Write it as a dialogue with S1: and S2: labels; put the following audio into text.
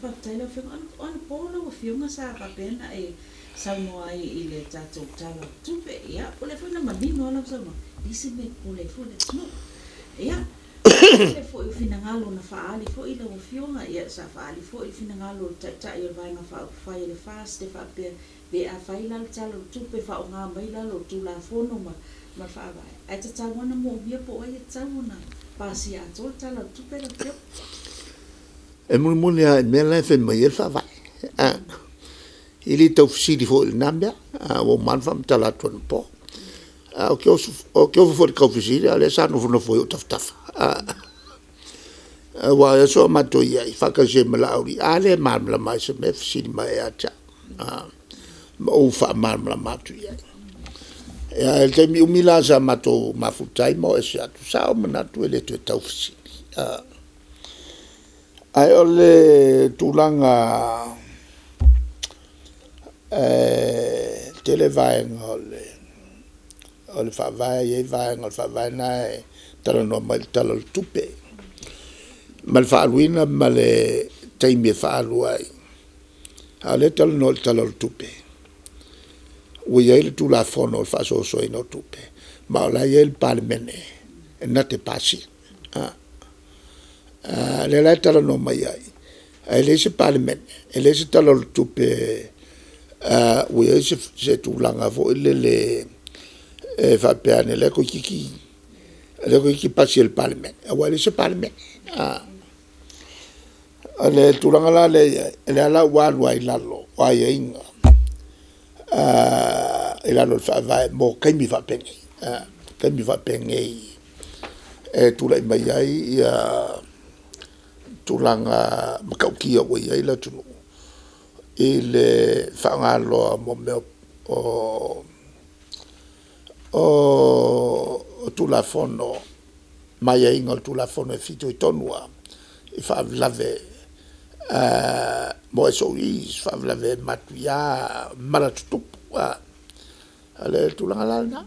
S1: Faafetai lau Afioga. O anapo lau Afioga sa faapea ona e saunoa ai i le tatou Tala o le Tupe. Ia, o lea foi na manino lava lau saunoaga, e leai se mea e popole ai fua le atunuu. Ia, o le tele foi o finagalo na faaali foi lau Afioga, ia sa faaali foi le finagalo o le Taitai o le Vaega Faaupufai a le FAST e faapea, pe afai la le Tala o le Tupe e faaaoga mai lalo o le Tulafono ma le Faavae, ae tatau lava ona moomia po o ai e tatau ona pasia atoa le Tala o le Tupe lau Afioga.
S2: E mulimuli lava i le mea la e fai mai ai le Faavae. E le tau fesili foi i lena mea, ua uma lava ona faamatala atu anapo. Ae ou te ofo foi i le tau fesili a o lea sa nofonofo i ou tafatafa. Aua o aso a o matou i ai faatasi ai ma Laauli, a lea e malamalama lava i se mea e fesili mai ia te au, ma ou faamalamalama atu i ai. Ia, ae o le taimi umi la sa matou mafuta ai ma o ese atu, sa ou manatu e le toe tau fesili. Ae o le tulaga e tele vaega o le Faavae, e i ai vaega o le Faavae na e talanoa mai i le Tala o le Tupe, ma le faaaluina ma le taimi e faaalu ai. A o lea e talanoa i le Tala o le Tupe, ua i ai le Tulafono o le faasoasoaina o tupe, ma o la e i ai le Palemene e na te pasia. O lea la e talanoa mai ai, ae leai se Palemene, e leai se Tala o le Tupe ua i ai se tulaga foi lele e faapea ane o lea toeititi, o lea toeititi pasi e le Palemene, aua e leai se Palemene. O le tulaga la lea e i ai, o lea la ua alu ai i lalo o aiaiga i lalo o le Faavae mo taimi faapenei, taimi faapenei e tulai mai ai tulaga matautia ua i ai le atunuu i le faaaoga loa o mea o Tulafono ma aiaiga o le Tulafono e fitoitonu lava i faalavelave mo SOE's faalavelave matuia, mala tutupu. O le tulaga la lena.